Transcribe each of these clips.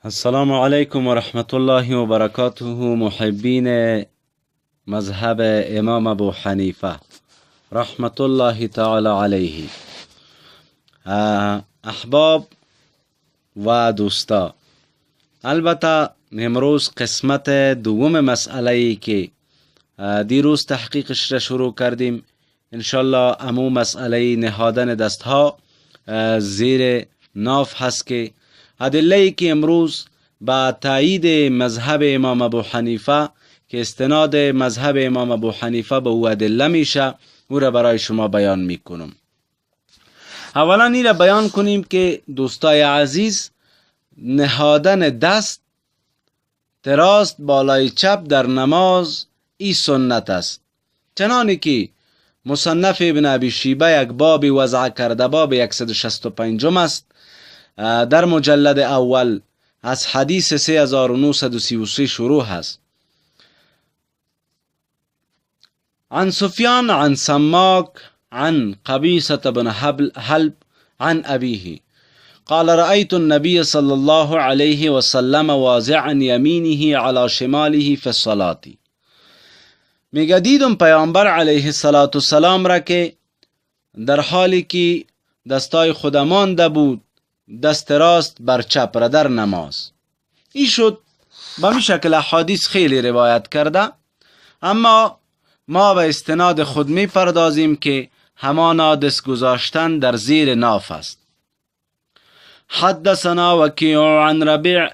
السلام علیکم و رحمت الله و برکاته. محبین مذهب امام ابو حنیفه رحمت الله تعالی علیه، احباب و دوستا، البته امروز قسمت دوم مسئله ای که دیروز تحقیقش را شروع کردیم، انشالله امو مسئله نهادن دستها زیر ناف هست که ادله ای که امروز با تایید مذهب امام ابو حنیفه که استناد مذهب امام ابو حنیفه به او ادله میشه، او را برای شما بیان میکنم. اولا این را بیان کنیم که دوستای عزیز، نهادن دست راست بالای چپ در نماز ای سنت است، چنانی که مصنف ابن ابی شیبه یک باب وضع کرده، باب 165 است در مجلد اول از حدیث 3933 شروع هست. عن سفیان عن سماک عن قبیصة بن حلب عن أبيه قال رأيت النبي صلى الله عليه وسلم واضعا يمينه على شماله في الصلاة. میگه دیدم پیامبر علیه الصلاة والسلام را که در حالی که دستای خود مانده بود دست راست بر چپ را در نماز. این شد به می شکل احادیث خیلی روایت کرده، اما ما به استناد خود می پردازیم که همانا دست گذاشتن در زیر ناف است. حدثنا وکیع عن ربیع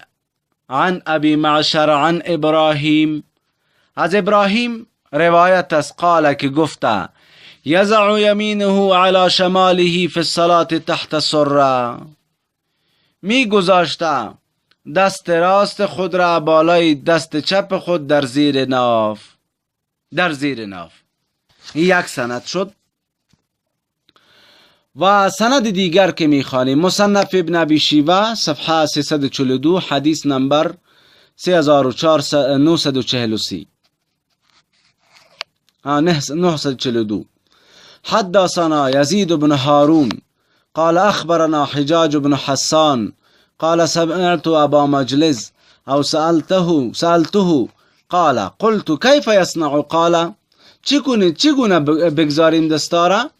عن ابی معشر عن ابراهیم، از ابراهیم روایت است، قال که گفته یضع یمینه علی شماله فی الصلاة تحت سره، می گذاشته دست راست خود را بالای دست چپ خود در زیر ناف، در زیر ناف. یک سند شد. و سند دیگر که میخوانیم مصنف ابن ابی شیبه صفحه 342 حدیث نمبر 3943 942. حدثنا یزید بن هارون قال اخبرنا حجاج بن حسان قال سمعت ابا مجلس او سألته قال قلت كيف يصنع؟ قال چگونه بگذاریم دستارا؟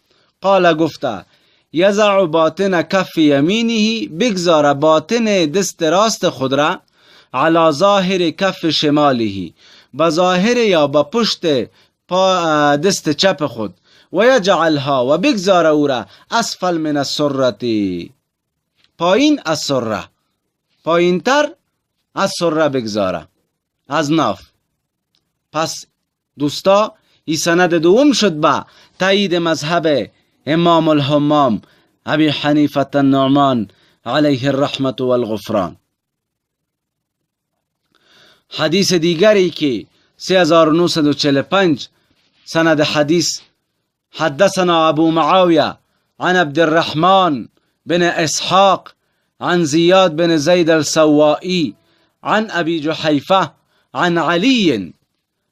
قال گفته یضع باطن کف یمینه، بگذاره باطن دست راست خود را علی ظاهر کف شماله، به ظاهر یا به پشت دست چپ خود، و یجعلها و بگذاره او را اسفل من السرة، پایین از سره، پایین تر از سره بگذاره از ناف. پس دوستا این سند دوم شد به تایید مذهب امام الحمام ابی حنیفة النعمان علیه الرحمة والغفران. حدیث دیگری که 3945 سند حدیث، حدثنا ابو معاویه عن عبد الرحمن بن اسحاق عن زیاد بن زید السوایی عن ابی جحیفه عن علی،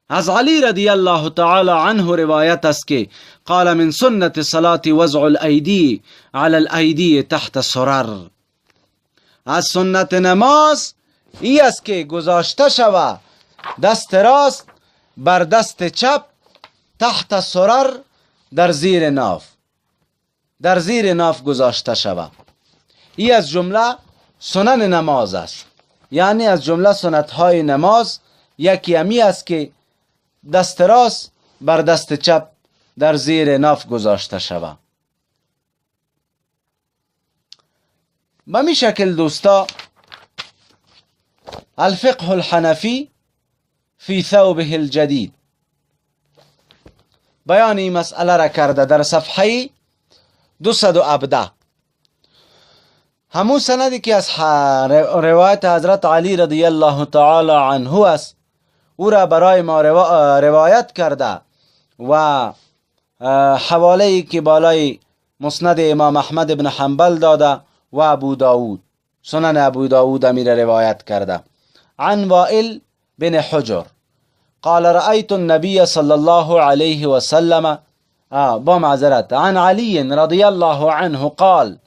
از علی رضی الله تعالی عنه روایت است که قال من سنت صلاة وضع الایدی علی الایدی تحت سرر، از سنت نماز ای است که گذاشته شود دست راست بر دست چپ تحت سرر، در زیر ناف، در زیر ناف گذاشته شود. ای از جمله سنن نماز است، یعنی از جمله سنت های نماز یکی همی است که دست راست بر دست چپ در زیر ناف گذاشته شود. به می شکل دوستا الفقه الحنفی فی ثوبه الجدید بیان این مسئله را کرده در صفحه 217. همون سندی که از روایت حضرت علی رضی الله تعالی عنه است، او را برای ما روایت کرده و حواله ای که بالای مسند امام احمد بن حنبل داده و ابو داود، سنن ابو داود امیر روایت کرده. عن وائل بن حجر قال رأيت النبي صلى الله عليه وسلم با معذرت، عن علی رضی الله عنه قال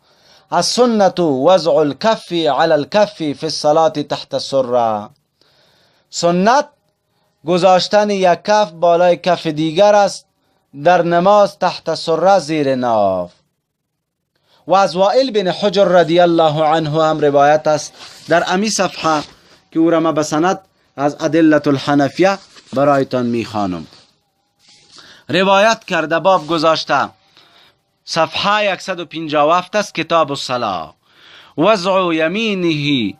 السنة وضع الكف على الكف في الصلاة تحت السرة. سنت گذاشتن یک کف بالای کف دیگر است در نماز تحت سره زیر ناف. و از وائل بن حجر رضی الله عنه هم روایت است در امی صفحه که او را ما به سند از ادله الحنفیه برایتان میخوانم. روایت کرده، باب گذاشته، صفحه 157 است، کتاب الصلاة. وضع یمینه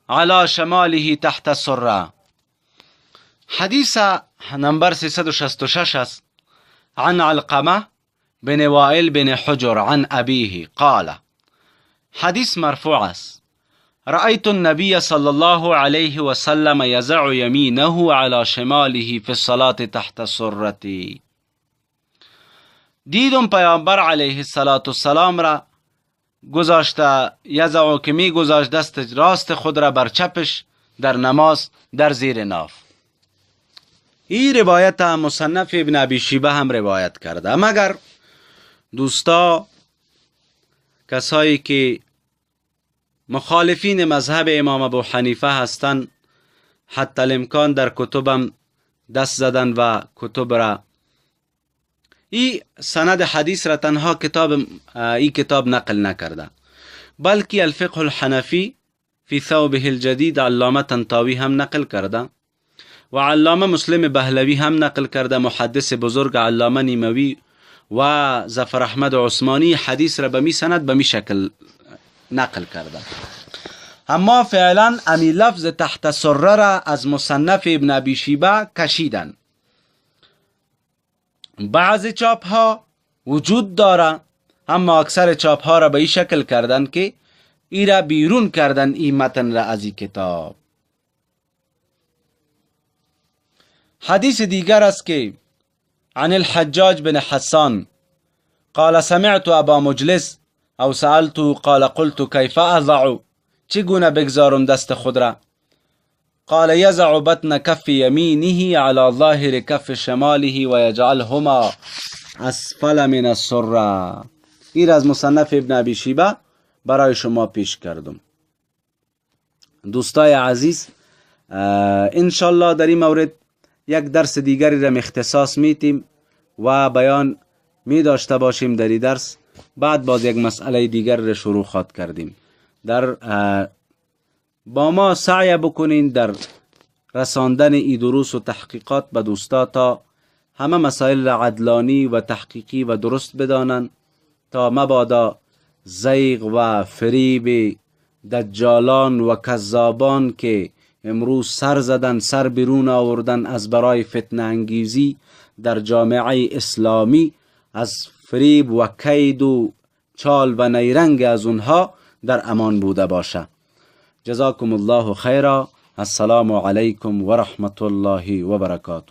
علی شماله تحت سره. حدیث نمبر 366 است. عن علقمه بن وائل بن حجر عن أبيه قال، حدیث مرفوع است: رأيت النبي صلى الله عليه وسلم يزع يمينه على شماله في الصلاة تحت السرة. دیدم پیامبر علیه الصلاة والسلام را گذاشته، یضع که می گذاشت دست راست خود را بر چپش در نماز در زیر ناف. این روایت مصنف ابن ابی شیبه هم روایت کرده. مگر دوستا کسایی که مخالفین مذهب امام ابو حنیفه هستند، حتی الامکان در کتبم دست زدن و کتب را این سند حدیث را تنها کتاب این کتاب نقل نکرده، بلکه الفقه الحنفی فی ثوبه الجدید علامه طنطاوی هم نقل کرده و علامه مسلم بهلوی هم نقل کرده، محدث بزرگ علامه نیموی و ظفر احمد عثمانی حدیث را به می سند به می شکل نقل کرده. اما فعلا امی لفظ تحت سره را از مصنف ابن ابی شیبه کشیدن. بعض چاپ ها وجود داره، اما اکثر چاپ ها را به این شکل کردن که ای را بیرون کردن این متن را از این کتاب. حدیث دیگر است که عن الحجاج بن حسان قال سمعت ابا مجلس او سألت قال قلت كيف اضع، چگونه بگذارم دست خود را؟ قال يزع بطن كف يمينه على ظاهر كف شماله ويجعلهما اسفل من السرة. این از مصنف ابن ابی شیبه برای شما پیش کردم. دوستای عزیز، انشالله در این مورد یک درس دیگری را اختصاص میتیم و بیان می داشته باشیم در این درس. بعد باز یک مسئله دیگر را شروع خواد کردیم. در با ما سعی بکنین در رساندن ای دروس و تحقیقات به دوستا تا همه مسائل را عدلانی و تحقیقی و درست بدانند، تا مبادا زیغ و فریب دجالان و کذابان که امروز سر زدن، سر بیرون آوردن از برای فتنه انگیزی در جامعه اسلامی، از فریب و کید و چال و نیرنگ از اونها در امان بوده باشه. جزاکم الله خیرا. السلام علیکم و رحمت الله و برکاته.